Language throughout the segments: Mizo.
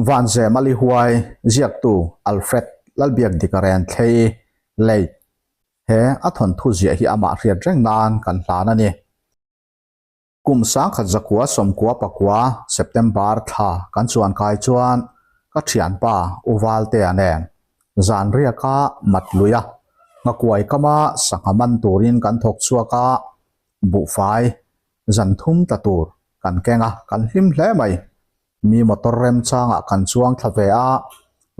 Vanzem a Lihuai ziaktu Alfred Lalbiakdika Renthlei late he a thawnthu ziah hi amah hriat reng nan kan hlan a ni. Kum sangkhat zakua sawmkua pakua September thla kan chuan kai chuan ka thianpa U Valtea nen zan riaka mat lui a, nghakuai kama sangha man turin kan thawk chhuak a, buhfai zan thum tla tur kan keng a, kan hlim hle mai. Mi motor remchangah kan chuang thla ve a,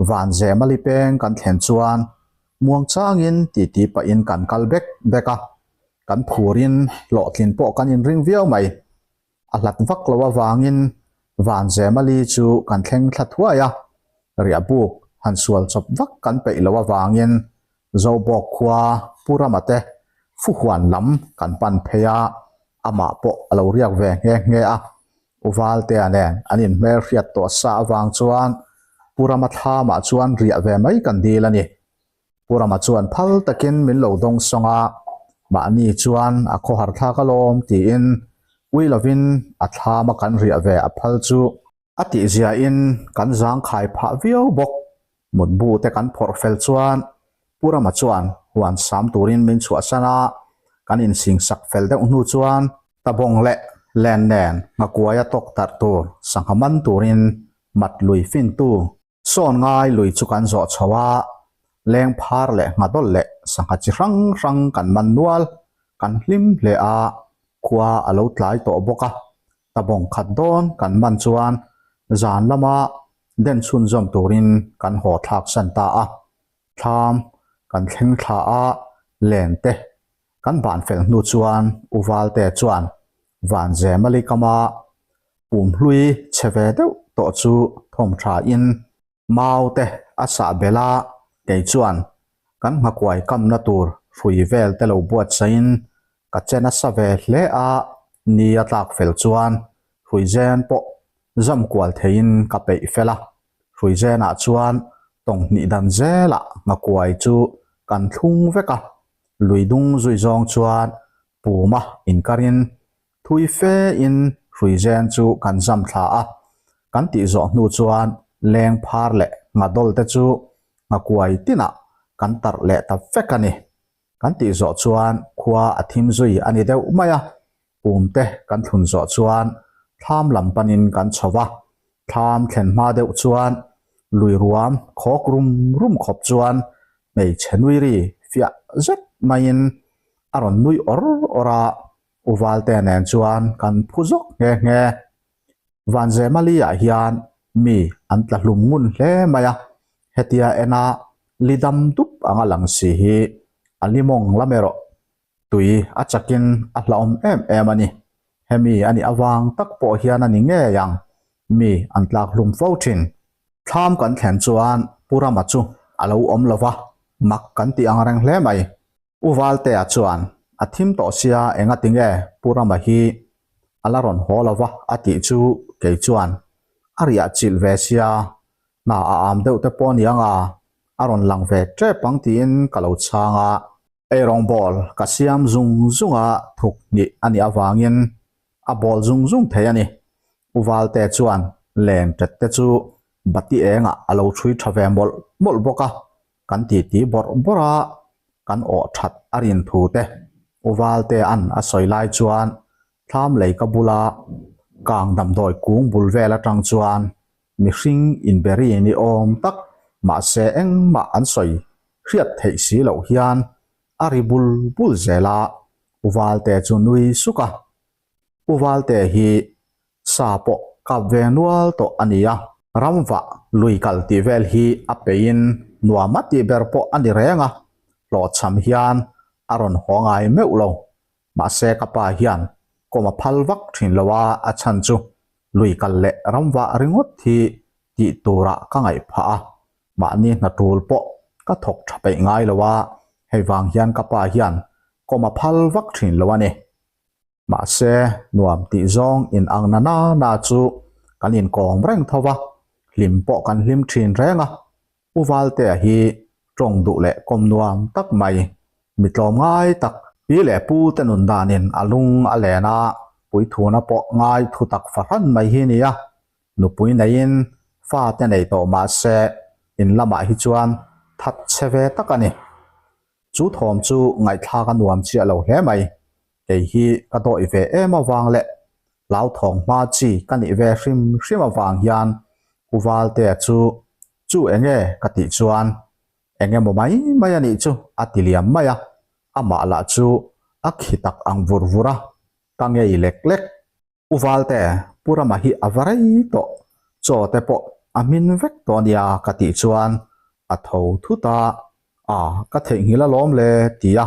van zema li peng kan thlen chuan muang changin titi pahin kan kal bek bek a, kan phurin hlawhtlin pawh kan inring viau mai. A hlat vak lo avangin van zema li chu kan thleng thla thuai a, riah buk han sual chawp vak kan peih lo avangin Zobawk khua Pu Rama te Fuhuan lam kan pan phei a, amah pawh a lo riak ve nghe nghe a. U Valtea nen an inhmel hriat tawh sa avang chuan Pu Rama thlamah chuan riah ve mai kan dil a ni. Pu Rama chuan phal takin min lo dawng sawng a, mahni chuan a khawhar thlak alawm tiin ui lovin a thlama kan riah ve a phal chu A tihziain kan zangkhai phah viau bawk. Mutbu te kan phawrh fel chuan Pu Rama chuan huan sam turin min chhuahsan a, kan insingsak fel deuh hnu chuan Tabawng leh Len nen nghakuaia tawk tarh tur sangha man turin mat lui fintu Sawn ngai lui chu kan zawh chho a, leng phar leh nghadawl leh sangha chi hrang hrang kan man nual, kan hlim hle a, khua a lo tlai tawh bawk a, tabawng khat dawn kan man chuan zan lama den chhunzawm turin kan haw thlak san ta a, thlam kan thleng thla a, len te kan ban fel hnu chuan U Valte chuan Vanzemali kama pumhlui chhe ve deuh tawh chu thawm tha in mau te a sah belh a, kei chuan kan nghakuai kamna tur hrui vel te lo buatsaih in ka che nasa ve hle a, ni a tlak fel chuan hrui zen pawh zam kual thei in ka peih fel a, hrui zen ah chuan tawng hnih dan zel ah nghakuai chu kan thlung vek a, lui dung zui zawng chuan puma inkarin Thui fe in hruizen chu kan zam thla a, kan tih zawh hnu chuan leng phar leh nghadawl te chu nghakuai tinah kan tarh leh ta vek a ni. Kan tih zawh chuan khua a thim zui a ni deuh mai a, pum te kan thlun zawh chuan thlam lam panin kan chho va, thlam thlen hma deuh chuan lui ruam khawk rum rum khawp chuan hmeichhe nui ri fiah zet maiin a rawn nui awr awr a. U Valte nen chuan kan phu zawk nghe nghe. Vanzemali-ah hian mi an tla hlum ngun hle mai a, hetia ena li dam dup anga lang si hi a limawng lam erawh tui a chakin a hlauhawm em em a ni. Hemi a nih avang tak pawh hian a ni ngei ang mi an tlak hlum fo thin. Thlam kan thlen chuan Pu Rama chu a lo awm lo va, mak kan tih ang reng hle mai. U Valtea chuan, A thim tawh sia enga tinge Pu Rama hi a la rawn haw lo va a tih chu kei chuan a riah chilh ve sia, hna a am deuh te pawh aniang a, a rawn lang ve tep ang tiin ka lo chhang a. Eirawng bawl ka siam zung zung a thuk hnih a nih avangin a bawl zung zung thei a ni. U Valtea chuan len tet te chu bati engah a lo ṭhui ṭha ve mawlh mawlh bawk a. Kan titi bawrh bawrh a, kan awh that a rin thu te U Valtea'n a sawi lai chuan thlam lei ka bula kang damdawi kung bul vel atang chuan mihring inberi ni awm tak mahse engmah an sawi hriat theih si loh hian a ri bul bul zel a, U Valtea chu nui suk a. U Valtea hi Sa pawh kap ve nual tawh a ni a. Ramvah lui kal tih vel hi a peiin nuam a tih ber pawh a ni reng a, hlawhchham hian a rawn haw ngai meuh lo. Mahse ka pa hian kawm a phal vak thin lo a, a chhan chu lui kal leh ramvah ringawt hi tih turah ka ngaih phah a, mahni hna tul pawh ka thawk tha peih ngai lo a, hei vang hian ka pa hian kawm a phal vak thin lo a ni. Mahse, nuam tih zawng in ang na na na chu kan inkawm reng tho va, hlim pawh kan hlim thin reng a. U Valtea hi Tawng duh leh kawm nuam tak mai, mi tlawm ngai tak, pi leh pu te nun danin a lung a len a, puithuna pawh ngai thu tak fahran mai hi nia. Nupui neiin fa te nei tawh mah se in lamah hi chuan that chhe ve tak a ni. Chu thawm chu ngaihthlak a nuam chiah lo hle mai. Kei hi ka dawih ve em avang leh hlauthawng hma chi ka nih ve hrim hrim avang hian U Valtea chu chu enge ka tih chuan eng emaw mai mai a nih chu a ti liam mai a, amah lah chu a khi tak ang vur vur a, ka ngei lek lek. U Valte, Pu Rama hi a va rei tawh, chaw te pawh a hmin vek tawh ania ka tih chuan a tho thut a, a ka theihnghilh alawm le ti a,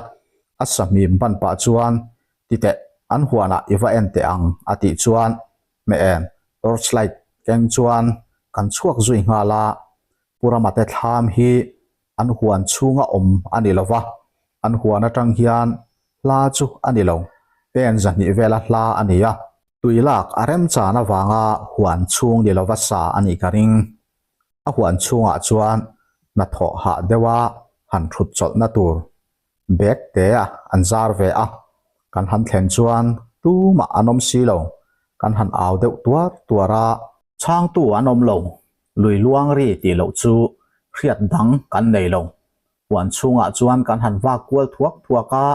a sahmim ban pah chuan ti teh an huanah i va en teh ang a tih chuan hmeh em torch light keng chuan kan chhuak zui nghal a, Pu Rama te thlam hi an huan chhunga awm a ni lova, an huan atang hian hla chu a ni lo, pen zahnih vela hla a ni a. Tui lak a remchan avanga huan chhung ni lova sa a nih ka ring. A huan chhungah chuan hnathawh hah deuha han thut chawlhna tur bag te a an zar ve a, kan han thlen chuan tumah an awm si lo, kan han au deuh tuar tuar a. Chhangtu an awm lo, lui luang ri tih loh chu hriat dang kan nei lo. Huan chhungah chuan kan han vak kual thuak thuak a,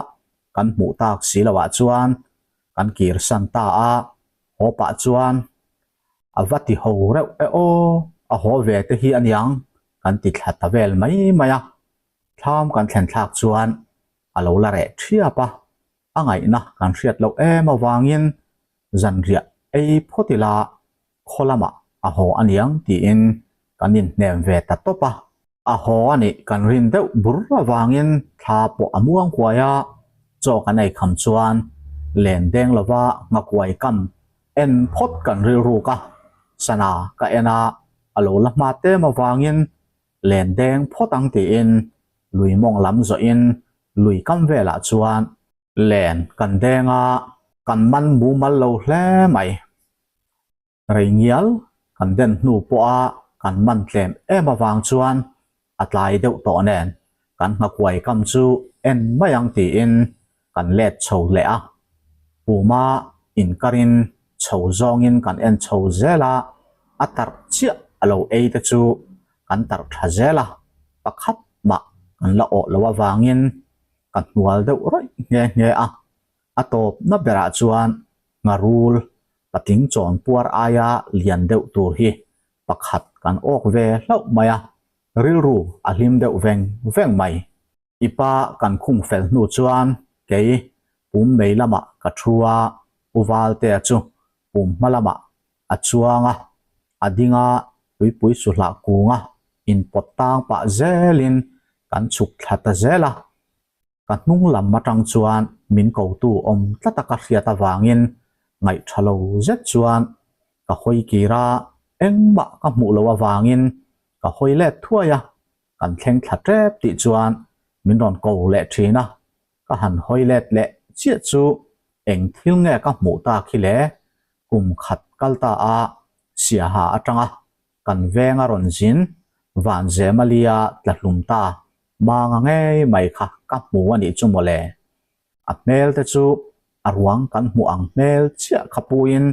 kan hmuh tak si loh ah chuan kan kir san ta a, haw pah chuan a va ti ho reuh e aw, a haw ve te hi aniang kan ti thla ta vel mai mai a. Thlam kan thlen thlak chuan a lo la reh thiap a, a ngaihna kan hriat loh em avangin zanriah ei phawt ila khaw lamah a haw aniang tiin kan inhnem ve ta tawp a. A haw a nih kan rin deuh bur avangin thla pawh a muang huai a, chaw kan ei kham chuan len deng lova nghakuai kam en phawt kan rilruk a, sana ka en a, a lo la hma tem avangin len deng phawt ang tiin lui mawng lam zawhin lui kam velah chuan len kan deng a, kan man mumal lo hle mai. Rei ngial kan den hnu pawha kan man tlem em avang chuan a tlai deuh tawh nen kan nghakuai kam chu en mai ang tiin kan let chho leh a. Puma inkarin chho zawngin kan en chho zel a, a tarh chiah a lo ei te chu kan tarh tha zel a, pakhat mah kan la awh loh avangin ka hnual deuh rawih nghe nghe a. A tawpna berah chuan ngharul patling chawn puar aia lian deuh tur hi pakhat kan awk ve hlauh mai a, rilru a hlim deuh veng veng mai. I pa kan khung fel hnu chuan kei pum mei lamah ka thu a, U Valtea chu pum hma lamah a chuang a, a ding a, tuipui suhlah kunga inpawt tang pah zelin kan chhuk thla ta zel a. Ka hnung lam atang chuan min kotu awm tlat a ka hriat avangin ngaihtha lo zet chuan ka hawi kir a, engmah ka hmuh loh avangin ka hawi let thuai a, kan thleng thla tep tih chuan min rawn ko leh thin a, ka han hawi let leh chiah chu eng thil nge ka hmuh ta khi le, kum khat kal ta a siaha atanga kan veng a rawn zin van Zemalia tla hlum ta manga ngei mai kha ka hmu a nih chu mawle. A hmel te chu a ruang kan hmuh ang hmel chiah kha puiin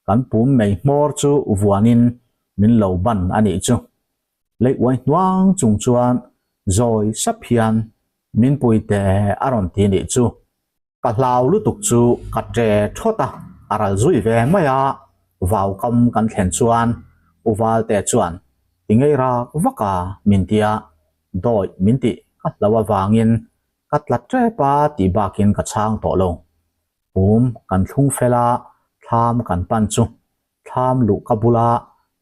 kan pum mei hmawr chu vuanin min lo ban a nih chu. Lei uai hnuang chung chuan zawi sap hian min pui teh a rawn ti nih chu. Ka hlau lutuk chu ka ṭe ṭhawt a, a ral zui ve mai a, vau kam kan thlen chuan U Valte chuan ti ngei rak vak a min ti a, dawih min tih ka hlau avangin ka tla ṭep a tih bakin ka chhang tawh lo. Pum kan thlung fel a, thlam kan pan chu thlam luh ka bula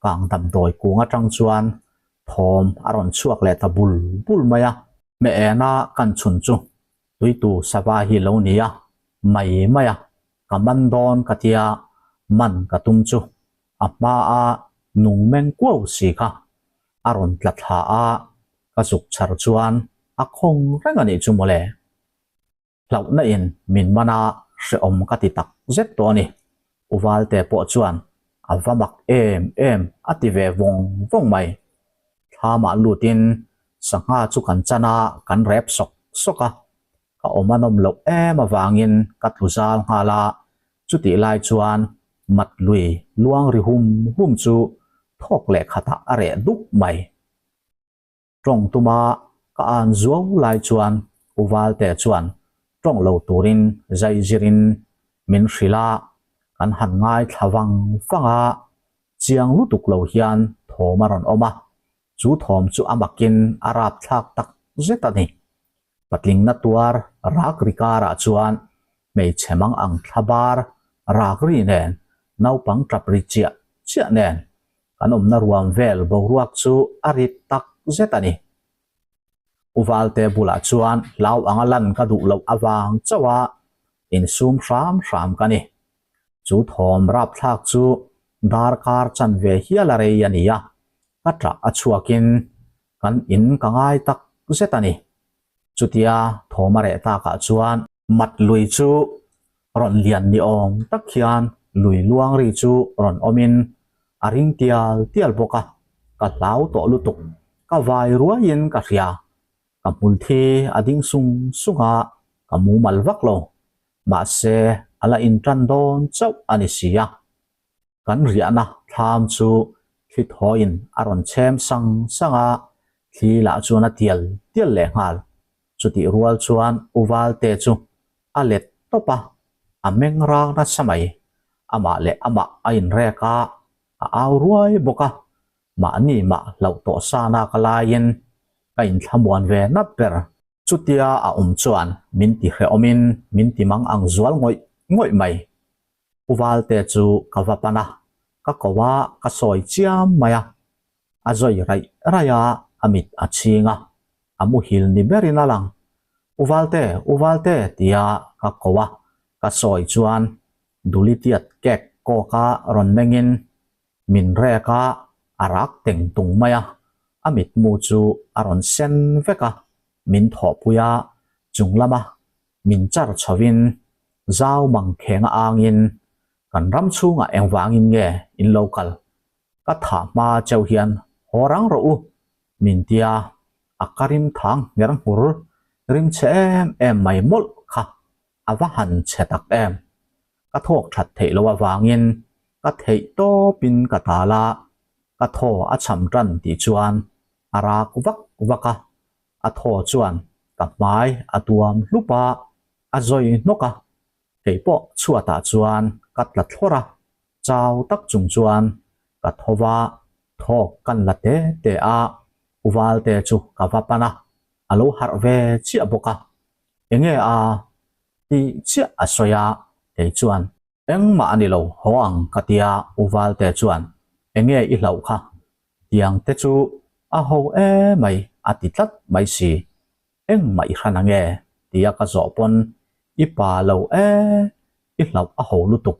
kang damdawi kung atang chuan thawm a rawn chhuak leh ta bul bul mai a, hmeh ena kan chhun chu Tuitu sava hi lo ni a, mai mai a, ka man dawn ka tia man ka tum chu a hma a nung meng kuau si kha a rawn tla thla a, ka zuk chhar chuan a khawng reng a nih chu mawle. Hlauhna in min man a hrehawm ka ti tak zet tawh a ni. U Valte pawh chuan a va mak em em a ti ve vawng vawng mai. Thlamah lutin Sangha chu kan chan a, kan rep sawk sawk a. Ka awm a nawm loh em avangin ka tlu zal nghal a, chutih lai chuan mat lui luang ri hum hum chu thawk leh khatah a reh dup mai. Tawng tuma ka an zuau lai chuan U Valte chuan tawng lo turin zai zirin min hrilh a, kan han ngaithla vang vang a, chiang lutuk lo hian thawm a rawn awm a, chu thawm chu a makin a rapthlak tak zet a ni. Patlingna tuar rak ri karah chuan hmeichhe mang ang thla bar rak ri nen naupang tap ri chiah chiah nen Kan awmna ruam vel boruak chu a rit tak zet a ni. U Valte bulah chuan hlau anga lan ka duh loh avang chauh a insum hram hram ka ni. Chu thawm rapthlak chu darkar chanve hial a rei a ni a, ka ṭah a chhuakin kan in ka ngai tak zet a ni. Chutia thawm a reh takah chuan Mat lui chu rawn lian ni awm tak hian lui luang ri chu rawn awmin a ring tial tial bawk a, ka hlau tawh lutuk, ka vai ruaiin ka hria, ka hmul thi a ding sung sung a, ka mumal vak lo, mahse a la intan dawn chauh a ni si a. Kan riahna thlam chu thli thawiin a rawn chhem sang sang a, thli lah chuan a tial tial leh nghal. Chutih rual chuan U Valte chu a let tawp a, a meng rang nasa mai. Amah leh amah a inrek a, a au ruai bawk a. Mahni mah hlauh tawh sana ka laiin ka inthlamuan ve nap ber. Chutia a awm chuan min ti hrehawmin min ti mang ang zual ngawih ngawih mai. U Valte chu ka va pan a, ka ko a, ka sawi chiam mai a. A zawi raih raih a, a mit a chhing a, a muhil ni berin a lang. U Valte, U Valte tia ka ko a, ka sawi chuan Duli tiat kek kawk a rawn mengin min rek a, a rak teng tung mai a, a mitmu chu a rawn sen vek a, min thawhpui a, chung lama min char chhovin zau mang kheng a angin kan ram chhungah engvangin nge in lo kal? Ka thah hma cheu hian haw rang rawh u min tia a ka rim thang ngher nghur rim chhe em em mai mawlh kha a va han chhe tak em. Ka thawk that theih loh avangin ka theih tawpin ka tal a, ka thaw a cham tan tih chuan a rak vak vak a, A thaw chuan ka hmai a tuam hlup a, a zawi hnawk a, kei pawh chhuatah chuan ka tla thlawr a, chau tak chung chuan ka tho va, thawk kan la te te a, U Valte chu ka va pan a, a lo harh ve chiah bawk a, enge a tih chiah a sawi a, kei chuan Engmah a ni lo, haw ang ka tia U Valte chuan enge i hlauh kha? Tiang te chu a ho emai a ti tlat mai si. Engmah i hran ange tia ka zawh pawn i pa lo e, i hlauh a ho lutuk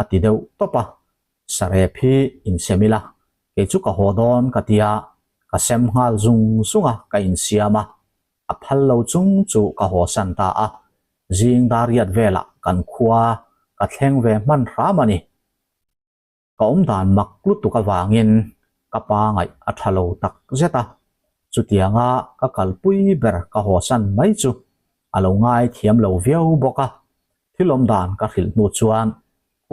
a ti deuh tawp a. Sarep hi insem ila, kei chu ka haw dawn ka tia ka sem nghal zung zung a ka insiam a. A phal lo chung chu ka haw san ta a, zing dar riat velah kan khua ka thleng ve hman hram a ni. Ka awm dan mak lutuk avangin ka pa ngaih a tha lo tak zet a, chutianga ka kalpui ber ka haw san mai chu a lo ngai thiam lo viau bawk a, thil awm dan ka hrilh hnu chuan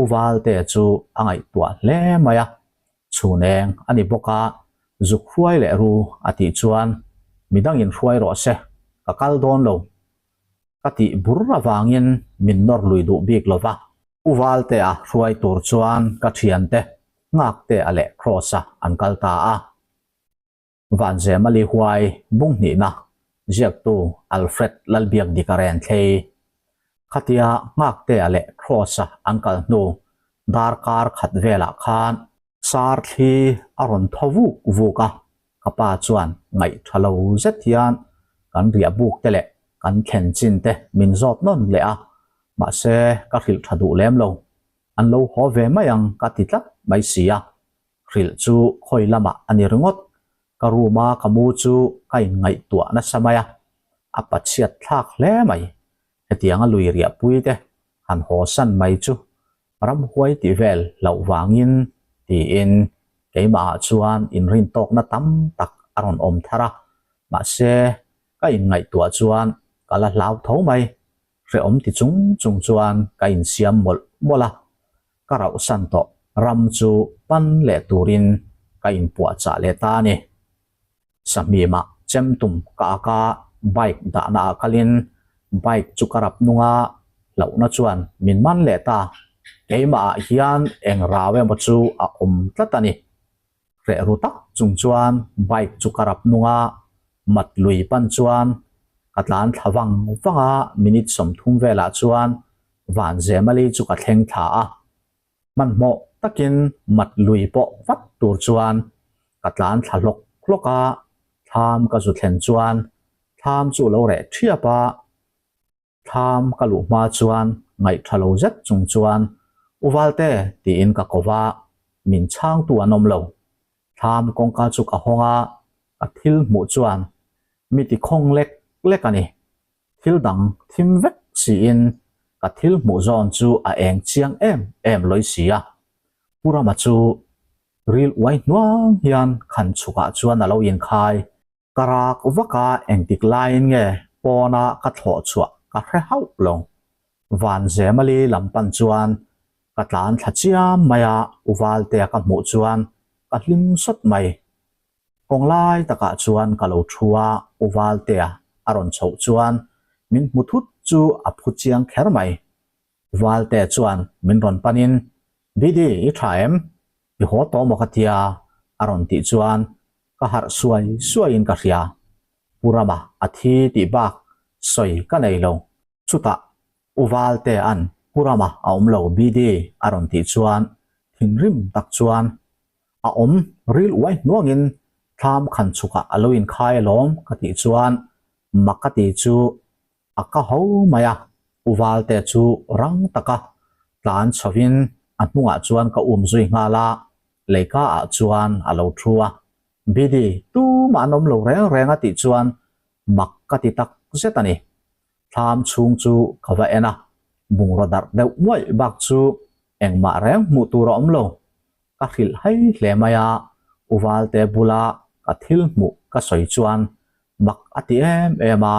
U Valte chu a ngaihtuah hle mai a, Chhun eng a ni bawk a, zuk hruai leh ru a tih chuan midangin hruai rawh se, ka kal dawn lo. Ka tih bur avangin min nawr lui duh bik lo va. U Valtea hruai tur chuan ka thiante Nghaktea leh Kross-a an kal ta a. Vanzemali huai bung hnihna ziaktu Alfred Lalbiakdika Renthlei. Khatia Nghaktea leh Kross-a an kal hnu darkar khat velah khan sar thli a rawn thaw vuk vuk a, ka pa chuan ngaih tha lo zet hian kan riah buk te leh kan thlen chin te min zawt nawn leh a, mahse ka hrilh tha duh lem lo, an lo haw ve mai ang ka ti tlat mai si a, hrilh chu khawi lamah a ni ringawt, ka room a ka mu chu ka inngaihtuah nasa mai a, a pachhiat thlak hle mai, hetianga lui riahpui te han haw san mai chu ramhuai tih vel hlauh vangin tiin keimahah chuan inrintawkna tam tak a rawn awm thar a. Mahse, ka inngaihtuah chuan ka la hlau tho mai. Hrehawm ti chung chung chuan ka insiam mawlh mawlh a, ka rauhsan tawh ram chu pan leh turin ka inpuahchah leh ta a ni. Sahmimah chemtum ka ak a, bike dahna ah kalin bike chu ka rap nung a, hlauhna chuan min man leh ta. Keimah ah hian eng rau emaw chu a awm tlat a ni. Hreh ru tak chung chuan bike chu ka rap nung a, mat lui pan chuan ka tlan thla vang vang a, minute 30 velah chuan Vanzemali chu ka thleng thla a. Hmanhmawh takin mat lui pawh vat tur chuan ka tlan thla hlawk hlawk a, thlam ka zu thlen chuan thlam chu lo reh thiap a, thlam ka luh hma chuan ngaihtha lo zet chung chuan U Valte tiin ka ko va, min chhangtu an awm lo. Thlam kawngka chu ka hawng a, ka thil hmuh chuan mi ti khawng lek lek a ni. Thil dang thim vek siin ka thil hmuh zawn chu a eng chiang em em lawi si a. Pu Rama chu ril uai hnuang hian khan chhukah chuan a lo inkhai. Ka rak vak a, engtik laiin nge pawna ka thlawh chhuah ka hre hauh lo. Van Zemali lam pan chuan ka tlan thla chiam mai a, U Valtea ka hmuh chuan ka hlim sawt mai. Kawng lai takah chuan ka lo thu a, U Valtea a rawn chhoh chuan min hmu thut chu a phu chiang kher mai. Valtea chuan min rawn panin, Bidi, i tha em? I haw tawh maw ka tia? a rawn tih chuan ka harh suai suaiin ka hria. Pu Rama a thi tih bak sawi ka nei lo. Chutah U Valtea'n Pu Rama a awm lo Bidi a rawn tih chuan thinrim tak chuan a awm ril uai hnuangin thlam khan chhukah a lo inkhai alawm ka tih chuan mak ka ti chu a ka ho mai a, U Valte chu rang taka tlan chhovin a hnungah chuan ka um zui nghal a, leika ah chuan a lo thu a. Bidi, tumah an awm lo reng reng a tih chuan mak ka ti tak zet a ni. Thlam chhung chu ka va en a, bungraw darh deuh nuaih bak chu engmah reng hmuh tur a awm lo. Ka hrilh hai hle mai a, U Valte bula ka thil hmuh ka sawi chuan mak a ti em em a,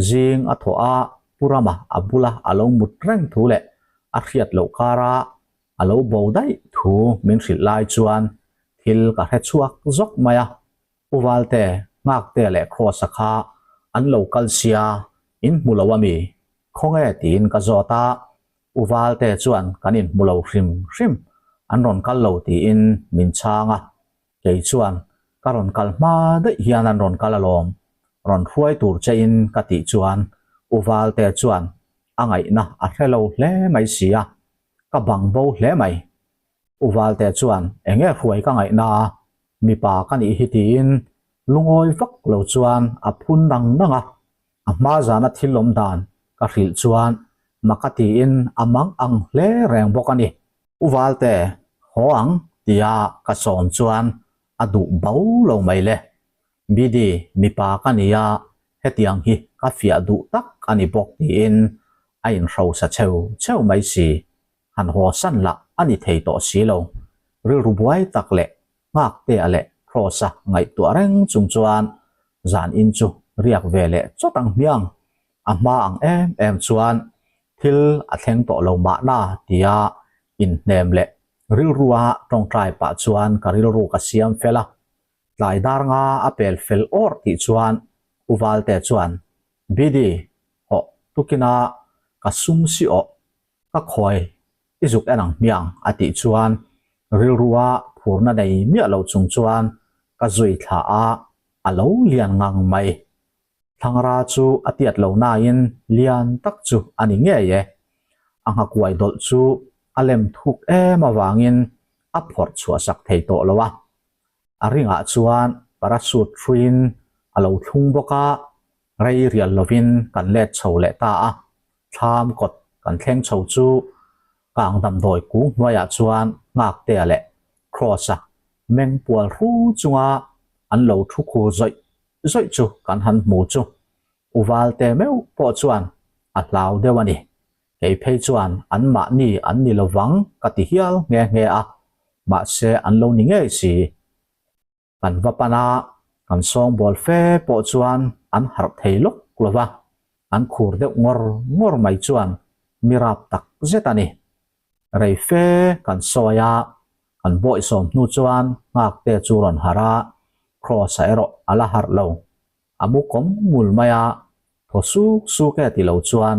zing a thawh a, Pu Rama a bula a lo mut reng thu leh a hriat loh kara a lo bo daih thu min hrilh lai chuan thil ka hre chhuak zawk mai a, Pu Valte, Nghakte leh Kross-a kha an lo kal sia, in hmu lo ami? Khawnge tiin ka zawt a, U Valte chuan kan inhmu lo hrim hrim, an rawn kal lo tiin min chhang a, Kei chuan, Ka rawn kal hma daih hian an rawn kal alawm, rawn hruai tur che in ka tih chuan U Valte chuan a ngaihna a hre lo hle mai si a, ka bang bo hle mai. U Valte chuan eng nge hruai ka ngaihna a, mipa ka nih hi tiin lungawi vak lo chuan a phun nang nang a, a hma zana thil awm dan ka hrilh chuan maka tiin a mang ang hle reng bawk a ni. U Valte, haw ang tia ka sawm chuan a duh bo lo mai le. Bidi, mipa ka ni a, hetiang hi ka fiah duh tak a ni bawk tiin a inhrosa cheu cheu mai si. Han haw san lah a ni thei tawh si lo. Rilru buai tak leh Nghaktea leh Kross-a ngaihtuah reng chung chuan zan in chu riak ve leh chawt ang hmiang. A hma ang em em chuan thil a thleng tawh lo mahna tia inhnem leh rilrua tawngtai pah chuan ka rilru ka siam fel a. Tlai dar nga a pel fel awrh tih chuan U Valte chuan, Bidi, hawh tukina ka sum si awh, ka khawi i zuk en ang hmiang a tih chuan rilrua phurna nei miah lo chung chuan ka zui thla a, a lo lian ngang mai. Thlangra chu a tiat lo nain lian tak chu a ni ngei e. A nghakuai dawlh chu a lem thuk em avangin a phawrh chhuah sak thei tawh lo a. A ringah chuan parachute hruiin a lo thlung bawk a, rei rial lovin kan let chho leh ta a. Thlam kawt kan thleng chho chu kang damdawi kung hnuaiah chuan Nghaktea leh Kross-a meng pual hru chunga an lo thu khur zawih zawih chu kan han hmu chu U Valte meuh pawh chuan a hlau deuh a ni. Kei phei chuan an mahni an ni lovang ka ti hial nghe nghe a, mahse an lo ni ngei si. Kan va pan a, Kan sawngbawl fe pawh chuan an harh thei lawk lo va, an khur deuh ngawr ngawr mai chuan mi rap tak zet a ni. Rei fe kan sawi a, kan bawihsawm hnu chuan Nghakte chu rawn harh a, Kross-a erawh a la harh lo. A mu kawm ngul mai a, thaw suk suk e ti lo chuan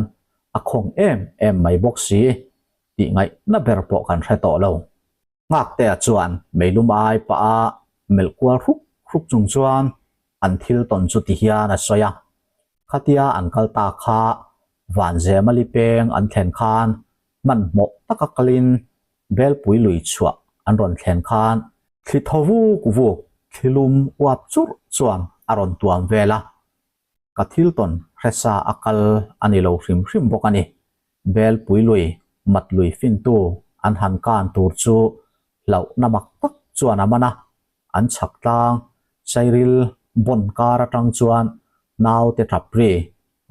a khawng em em mai bawk si tih ngaihna ber pawh kan hre tawh lo. Nghaktea chuan meilum ai pah a melh kual hruk hruk chung chuan an thil tawn chu ti hian a sawi a, Khatia an kal ta kha Vanzemali peng an thlen khan hmanhmawh taka kalin Belpui lui chhuah an rawn thlen khan thli thaw vuk vuk thli lum uap churh chuan a rawn tuam vel a, ka thil tawn hresa a kal a ni lo hrim hrim bawk a ni. Belpui lui mat lui fintu an han kan tur chu hlauhna mak tak chuan a man a, an chhak tlang Sairil bawn kar atang chuan naute tap ri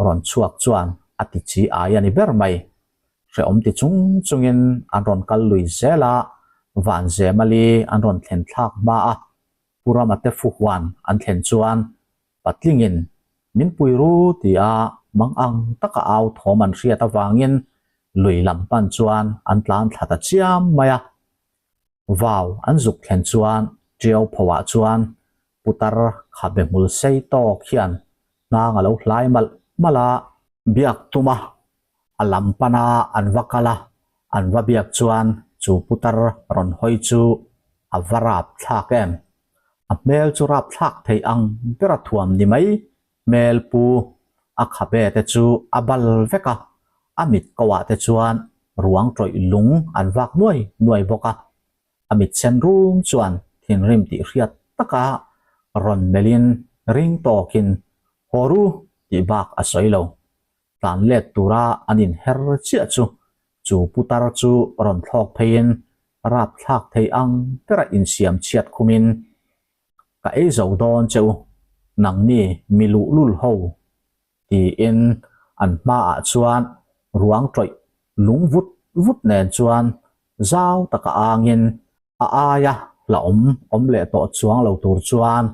rawn chhuak chuan a ti chi ai a ni ber mai. Hrehawm ti chung chungin an rawn kal lui zel a, Vanzemali an rawn thlen thlak hma a, Pu Rama te fuhuan an thlen chuan patlingin min pui ru tia mang ang taka au thawm an hriat avangin lui lam pan chuan an tlan thla ta chiam mai a. Vau an zuk thlen chuan Tiau phoah chuan putar khabe hmul sei tawk hian hnang a lo hlai malh malh a. Biak tuma a lam pana an va kal a, an va biak chuan chu putar rawn hawi chu a va rap thlak em? A hmel chu rap thlak thei ang ber a thuam ni mai hmel pu, a khabe te chu a bal vek a, a mit ko ah te chuan ruang tawih lung an vak nuai nuai bawk a, a mit sen rum chuan thinrim tih hriat taka rawn melhin ring tawkin haw ru tih bak a sawi lo. Tlan let tura an inher chiah chu chu putar chu rawn thlawk pheiin rap thlak thei ang bera insiam chhiat khumin ka ei zo dawn che u, nangni mi luhlul ho tiin an hmaah chuan ruang tawih lung vut vut nen chuan zau taka angin a aia hlauhawm awm leh tawh chuang lo tur chuan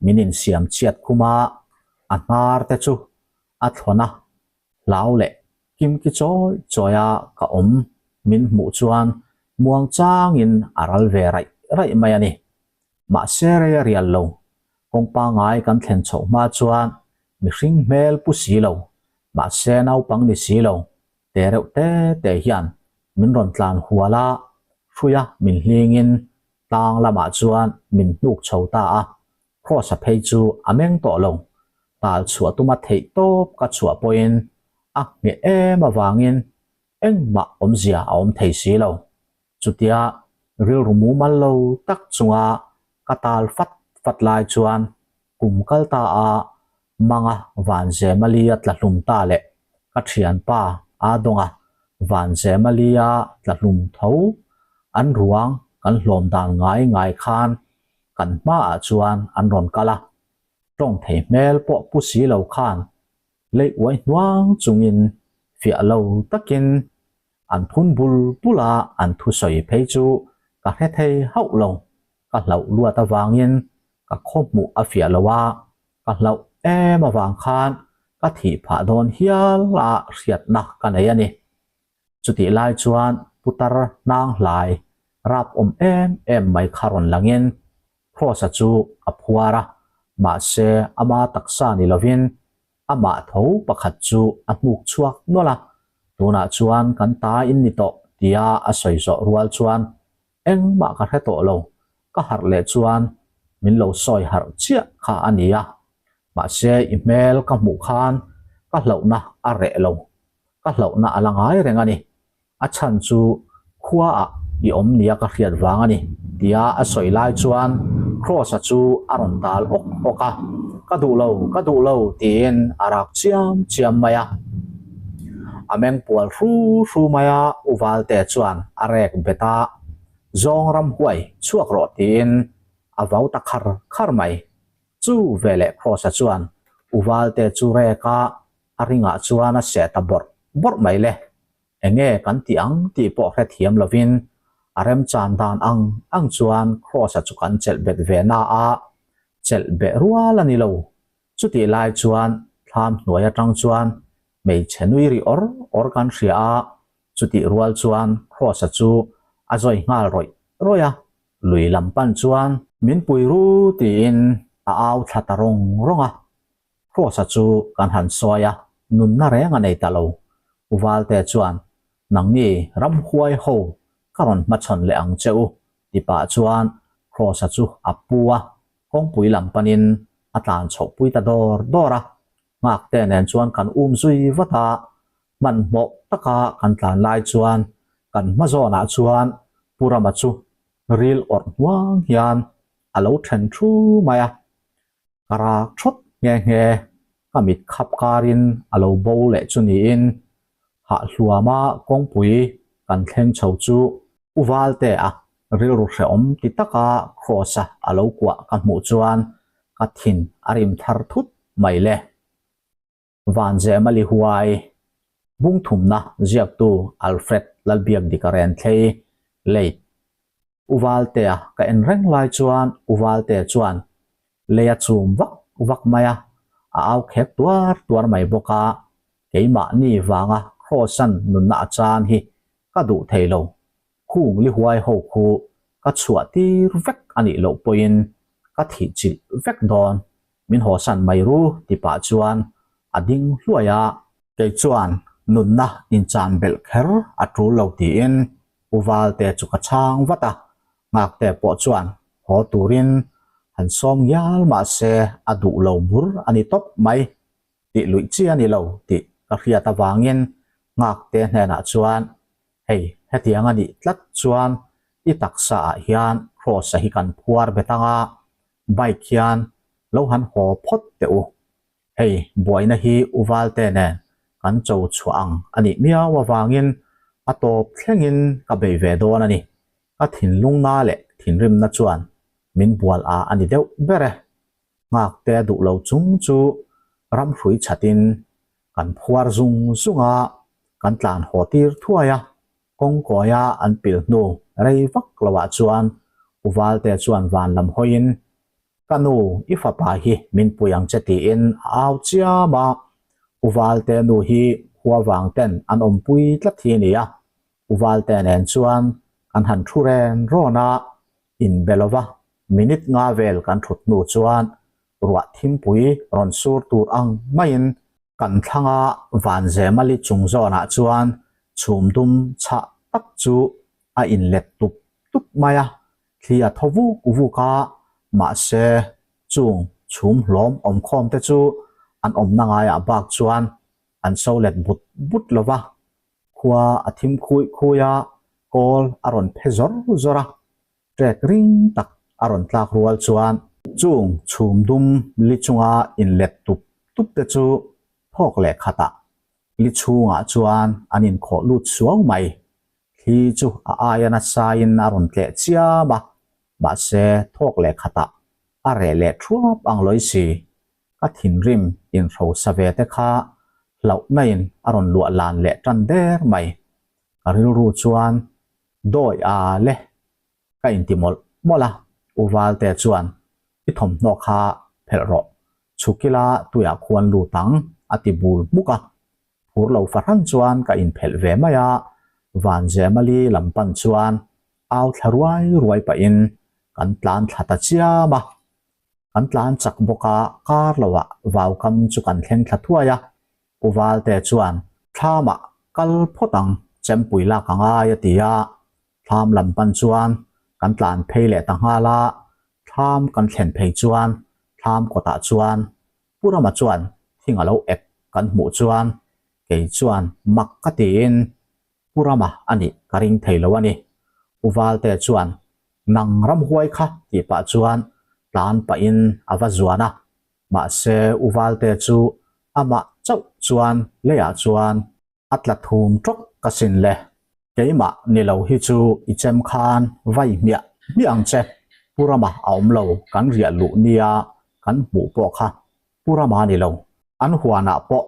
min insiam chhiat khum a, a hnar te chu a thlawn a, hlau leh kimki chawi chawi a ka awm min hmuh chuan muang changin a ral ve raih raih mai a ni. Mahse rei a rial lo, kawng pangai kan thlen chhoh hma chuan mihring hmel pu si lo, mahse naupang ni si lo, te reuh te te hian min rawn tlan hual a, hruia min hlingin tlang lamah chuan min hnuk chho ta a, Kross-a phei chu a meng tawh lo, tal chhuah tuma theih tawp ka chhuah pawhin a ngheh em avangin engmah awmzia a awm thei si lo. Chutia rilru mumal lo tak chunga ka tal fat fat lai chuan kum kal ta a Manga Vanzemalia tla hlum ta leh ka thianpa Adawnga Vanzemalia tla hlum tho an ruang kan hlawm dan ngai ngai khan kan hmaah chuan an rawn kal a, tawng thei hmel pawh pu si lo khan lei uai hnuang chungin fiah lo takin an phun bul bul a, an thusawi phei chu ka hre thei hauh lo, ka hlauh luat avangin ka khaw hmuh a fiah lo a, ka hlauh em avang khan ka thih phah dawn hial a hriatna ka nei a ni. Chutih lai chuan putar hnang hlai rap awm em em mai kha rawn langin Kross-a chu a phuar a, mahse ama taksa ni lovin amah tho pakhat chu a hnuk chhuak nawlh a, tunah chuan kan ta in ni tawh tia a sawi zawh rual chuan engmah ka hre tawh lo, ka harh leh chuan min lo sawi harh chiah kha a ni a, mahse i hmel ka hmuh khan ka hlauhna a reh lo, ka hlauhna a la ngai reng a ni. A chhan chu khuaah i awm nia ka hriat vang a ni, tia a sawi lai chuan Kross-a chu a rawn tal awk awk a, Ka duh lo, ka duh lo, tiin a rak chiam chiam mai a. A meng pual hru hru mai a, U Valte chuan a rek bet a, Zawng ramhuai chhuak rawh, tiin a vau ta khar khar mai. Chu veleh Kross-a chuan U Valte chu rek a, a ringah chuan a seh ta bawrh bawrh mai le. Enge kan tih ang tih pawh hrethiam lovin a remchan dan ang ang chuan Kross-a chu kan chelh bet ve na a. chelh beh rual a ni lo. Chutih lai chuan thlam hnuai atang chuan hmeichhe nui ri awr awr kan hria a, chutih rual chuan Kross-a chu a zawi nghal rawih rawih a, lui lam pan chuan min pui ru tiin a au thla ta rawng rawng a. Kross-a chu kan han sawi a, nunna reng a nei ta lo. U Valte chuan, Nangni ramhuai ho ka rawn hmachhawn leh ang che u, ti pah chuan Kross-a chu a pu a, kawngpui lam panin a tlan chhoh pui ta dawr dawr a. Nghakte nen chuan kan um zui vat a, hmanhmawh taka kan tlan lai chuan kan hma zawnah chuan Pu Rama chu ril awrh hnuang hian a lo then thu mai a. Ka rak thawt nghe nghe, ka mit khap karin a lo bo leh chu niin hahhluama kawngpui kan thleng chho chu U Valtea rilru hrehawm ti taka Kross-a a lo kuah ka hmuh chuan ka thin a rim thar thut mai le. Vanzemali huai bungthumna ziaktu Alfred Lalbiakdika Renthlei late U Valtea ka en reng lai chuan U Valtea chuan lei a chum vak vak mai a, a au khek tuar tuar mai bawk a, keimahni vanga Kross-an nunna a chan hi ka duh thei lo, khung li huai ho khu ka chhuah tir vek a nih loh pawhin ka thih chilh vek dawn, min hawsan mai ru ti pah chuan a ding hluai a. Kei chuan nunna inchan belh kher a tul lo tiin U Valte chu ka chhang vat a, Nghakte pawh chuan haw turin han sawm ngial mah se a duh lo bur a ni tawp mai, tih luih chi a ni lo tih ka hriat avangin Nghakte hnenah chuan hei hetiang a nih tlat chuan i taksa ah hian Kross-a hi kan phuar bet anga bike hian lo han haw phawt teh u. Hei buaina hi U Valte nen kan cho chhuah ang a nih miau avangin a tawp thlengin ka bei ve dawn a ni. Ka thinlungna leh thinrimna chuan min bual a a ni deuh ber e. Nghakte a duh lo chung chu ramhrui chhatin kan phuar zung zung a, kan tlan haw tir thuai a. Kawngkawia an pil hnu rei vak loah chuan U Valte chuan van lam hawiin Ka nu, i fapa hi min pui ang che tiin a au chiam a, U Valte nu hi khua vang ten an awmpui tlat hi a ni a, U Valte nen chuan kan han thu ren rawn a, inbe lova minute nga vel kan thut hnu chuan ruah thimpui rawn sur tur ang maiin kan thlanga Vanzemali chung zawnah chuan chhum dum chhah tak chu a inlet tup tup mai a, Thli a thaw vuk vuk a, mahse chung chhum hlawm awmkhawm te chu an awmna ngaiah bak chuan an so let but but lo va, khua a thim khuih khui a, kawl a rawn phe zawr zawr a, trek ring tak a rawn tlak rual chuan chung chhum dum li chunga inlet tup tup te chu thawk leh khatah li chhungah chuan an inkhawh lut suau mai. Thli chu a aia nasain a rawn tleh chiam a, mahse thawk leh khatah a reh leh thuap ang lawi si. Ka thinrim inhrosa ve te kha hlauhnain a rawn luah lan leh tan der mai. Ka rilru chuan dawi a le ka inti mawlh mawlh a, U Valte chuan i thawmhnaw kha phelh rawh, chhuk ila tuiah khuan lut ang a ti bul hmuk a. Phur lo fahran chuan ka inphelh ve mai a, Vanzemali lam pan chuan au thla ruai ruai pahin kan tlan thla ta chiam a. Kan tlan chak bawk a, kar loah vaukam chu kan thleng thla thuai a, U Valte chuan thlamah kal phawt ang, chempui lak a ngai a ti a, thlam lam pan chuan kan tlan phei leh ta nghal a, thlam kan thlen phei chuan thlam kawtah chuan Pu Rama chuan thing a lo ek kan hmuh chuan kei chuan mak ka tiin Pu Rama a nih ka ring thei lo a ni. U Valte chuan nang ramhuai kha tih pah chuan tlan pahin a va zuan a, mahse U Valte chu amah chauh chuan leiah chuan A tla thum tawk ka sin le. Keimah ni lo hi chu i chem khan vai hmiah hmiah ang che. Pu Rama a awm lo kan riah luh nia kan hmuh pawh kha Pu Rama ni lo. An huanah pawh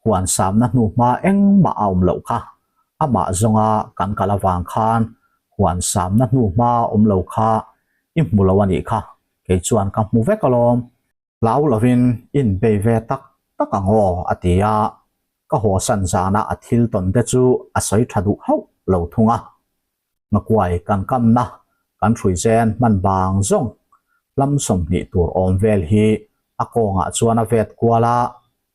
huan samna hnu hma engmah a awm loh kha. Amah zawnga kan kal avang khan huan samna hnu hma awm lo kha i hmu lo a nih kha. Kei chuan ka hmu vek alawm. Hlau lovin inbei ve tak tak ang aw, a ti a. Ka hawsan zana a thil tawn te chu a sawi tha duh hauh lo thung a. Ngakuai kan kamna kan hrui zen hman bang zawng hlam 20 tur awm vel hi a kawngah chuan a vet kual a,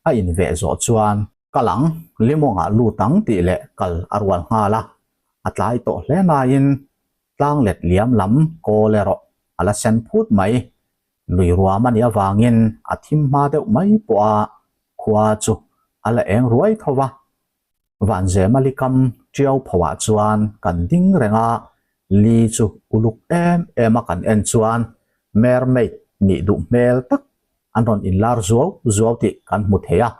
a inveh zawh chuan kal ang, limawngah lut ang tih leh kal a rual nghal a, a tlai tawh hle nain tlang let liam lam kawl erawh a la sen phut mai. Lui ruam a nih avangin a thim hma deuh mai pawh a, khua chu a la eng ruai tho va. Vanzema likam tiau phoah chuan kan ding reng a, li chu uluk em em a kan en chuan mermaid nih duh hmel tak an rawn inlar zuau zuau tih kan hmu thei a.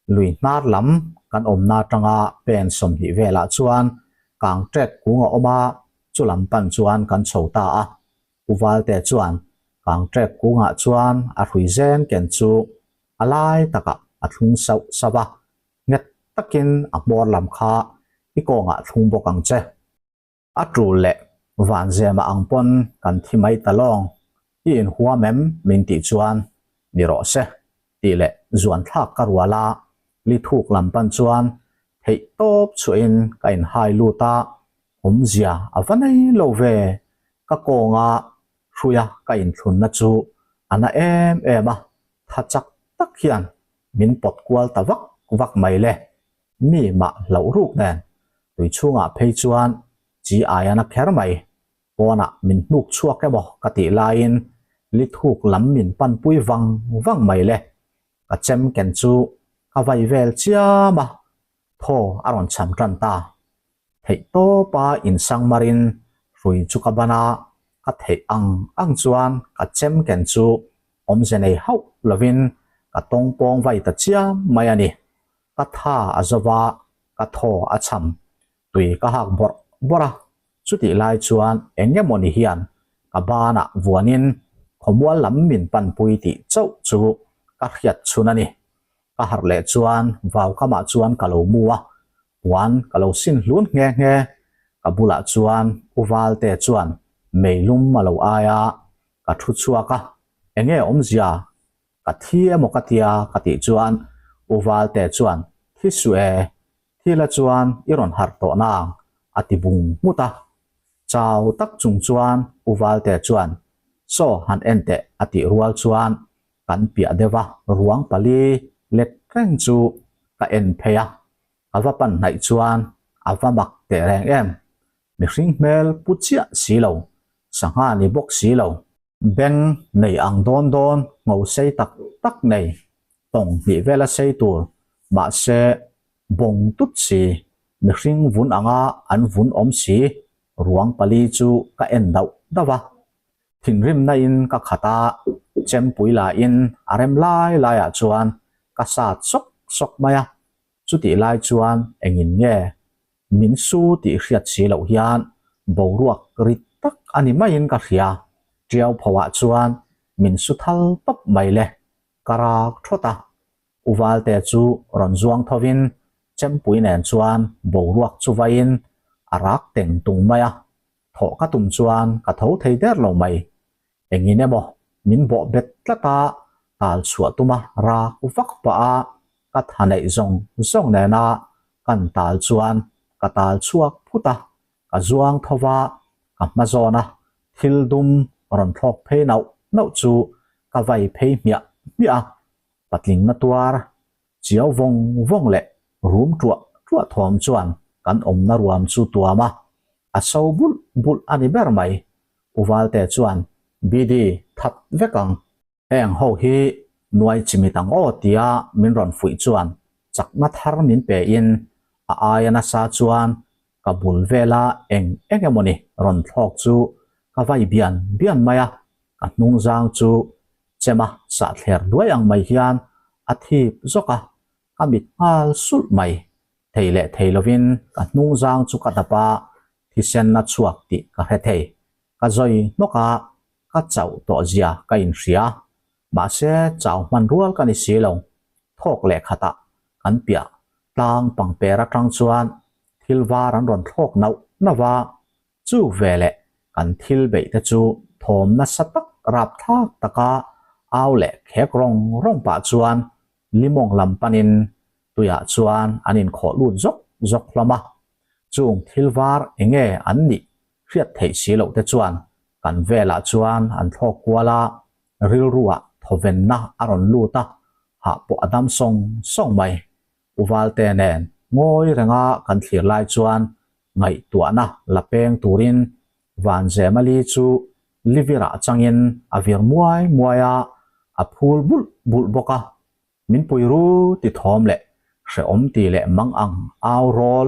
Lui hnar lam kan awmna atanga pen 20 velah chuan kang trek kung a awm a, chu lam pan chuan kan chho ta a. U Valte chuan kang trek kungah chuan a hrui zen ken chu a lai takah a thlung sauh sauh a, nghet takin a hmawr lam kha i kawngah thlung bawk ang che. A tul leh vanzema ang pawn kan thi mai ta lawng, i inhuam em min tih chuan ni rawh se tih leh zuan thlak ka rual a, li thuk lam pan chuan theih tawp chhuahin ka inhai lut a, awmzia a va nei lo ve, ka kawnga hruia ka inthlunna chu a na em em a, tha chak tak hian min pawt kual ta vak vak mai le, mi mah hlauh ruk nen tui chhungah phei chuan chi ai a na kher mai, pawnah min hnuk chhuak emaw ka tih laiin li thuk lam min panpui vang vang mai le, ka chem ken chu ka vai vel chiam a, thaw a rawn cham tan ta. Theih tawpa insang marin hrui chu ka ban a, ka theih ang ang chuan ka chem ken chu awmze nei hauh lovin ka tawng pawng vai ta chiam mai a ni. Ka tha a zo va, ka thaw a cham, tui ka hak bawrh bawrh a, chutih lai chuan eng emawni hian ka banah vuanin khawmual lam min panpui tih chauh chu ka hriat chhun a ni. Ka harh leh chuan vau kamah chuan ka lo mu a, puan ka lo sin hlun nghe nghe. Ka bulah chuan U Valte chuan meilum a lo ai a, ka thu chhuak a, Enge awmzia? Ka thi emaw ka tia ka tih chuan U Valte chuan Thi suh e, thi la chuan i rawn harh tawh nang a ti bung nghut a. Chau tak chung chuan U Valte chuan Saw han en teh a tih rual chuan Kan piah deuh a, ruang pali let reng chu ka en phei a, ka va pan hnaih chuan a va mak teh reng em, mihring hmel pu chiah si lo, sangha ni bawk si lo, beng nei ang dawn dawn ngho sei tak tak nei, tawng hnih vela sei tur, mahse bawng tut si, mihring vun anga an vun awm si, ruang pali chu ka en dauh dauh a. Thinrimna in ka khat a, chempui la in a rem lai lai ah chuan ka sat sawk sawk mai a, chutih lai chuan engin nge min su tih hriat si loh hian boruak rit tak a ni maiin ka hria, tiau pho ah chuan min su thal tawp mai le, ka rak thawt a, U Valte chu rawn zuang tho in chempui nen chuan boruak chu vaiin a rak teng tung mai a, Thawh ka tum chuan ka tho thei der lo mai. Engin emaw min bawh bet tlat a, tal chhuah tuma rak vak pah a, ka tha neih zawng zawng nena kan tal chuan ka tal chhuak phut a, ka zuang tho va, ka hma zawna thil dum rawn thlawk phei nauh nauh chu ka vai phei hmiah hmiah a, patling na tuar Chiau vawng vawng leh rum tuah tuah thawm chuan kan awmna ruam chu tuam a, a so bulh bulh a ni ber mai. U Valte chuan, BD, that vek ang. Heng ho hi nuai chimit ang aw tia min rawn fuih chuan chakna thar min pe in a aia nasa chuan ka bul vela eng eng emawni rawn thlawk chu ka vai bian bian mai a, ka hnungzang chu Chema sahthler duai ang mai hian a thip zawk a, ka mit nghal sulh mai. Thei leh thei lovin ka hnungzang chu ka dap a, thisen a chhuak tih ka hre thei. Ka zawi hnawk a, ka chauh tawh zia ka inhria. Mahse chau hman rual ka ni si lo. Thawk leh khatah kan piah tlang pangper atang chuan thil var an rawn thlawk nauh nauh a, Chu veleh kan thil beih te chu thawm nasa tak rapthlak taka au leh khek rawng rawng pah chuan limawng lam panin tuiah chuan an inkhawh lut zawk zawk hlawm a. Chung thil var enge an nih hriat theih si loh te chuan kan velah chuan an thlawk kual a, rilruah thawvenna a rawn lut a, hah pawh a dam sawng sawng mai. U Valte nen ngawi renga kan thlir lai chuan ngaihtuahna la peng turin Vanzemali chu livirah changin a vir muai muai a, a phul bulh bulh bawk a. Min pui ru ti thawm leh hrehawm ti leh mang ang au rawl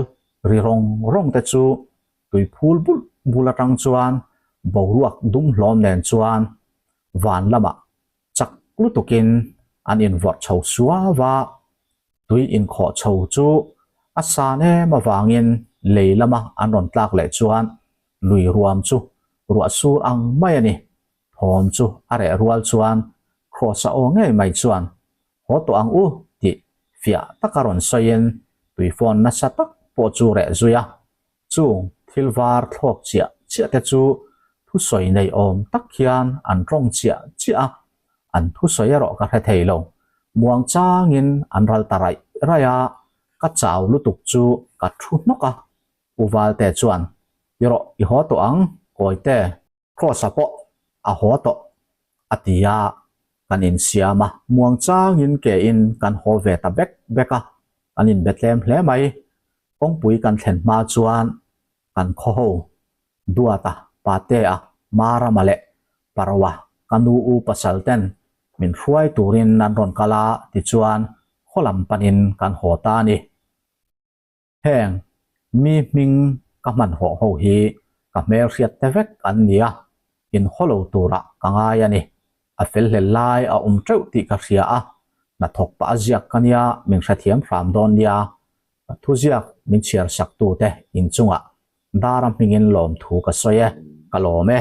ri rawng rawng te chu tui phul bulh bulh atang chuan boruak dum hlawm nen chuan van lamah chak lutukin an invawrh chho suau a, tui inkhawh chho chu a san em avangin lei lama an rawn tlak leh chuan lui ruam chu ruah sur ang mai a ni. Thawm chu a reh rual chuan Kross-a aw ngei mai chuan, Haw tawh ang u tih fiah taka rawn sawiin tui phone nasa tak pawh chu reh zui a. Chung thil var thlawk chiah chiah te chu thusawi nei awm tak hian an tawng chiah chiah a, an thusawi erawh ka hre thei lo. Muang changin an ral ta raih raih a, ka chau lutuk chu ka thu hnawk a. U Valte chuan, I rawh i haw tawh ang, Kawite. Kross-a pawh a haw tawh a ti a, kan insiam a, muang changin ke in kan haw ve ta bek bek a, kan inbe tlem hle mai. Kawngpui kan thlen hma chuan kan khaw ho Duata, Patea, Marama leh Paroa ka nu u pasal ten min hruai turin an rawn kal a, tichuan khaw lam panin kan haw ta a ni. Heng mi hming ka hmanhawh ho hi ka hmelhriat te vek an ni a, inhaw lo turah ka ngai a ni. A fel hlel lai a awm teuh tih ka hria a, hnathawk pah a ziak ka nia min hrethiam hram dawn nia. Ka thuziak min chhiar sak tute inchungah dara hmingin lawmthu ka sawi e, ka lawm e.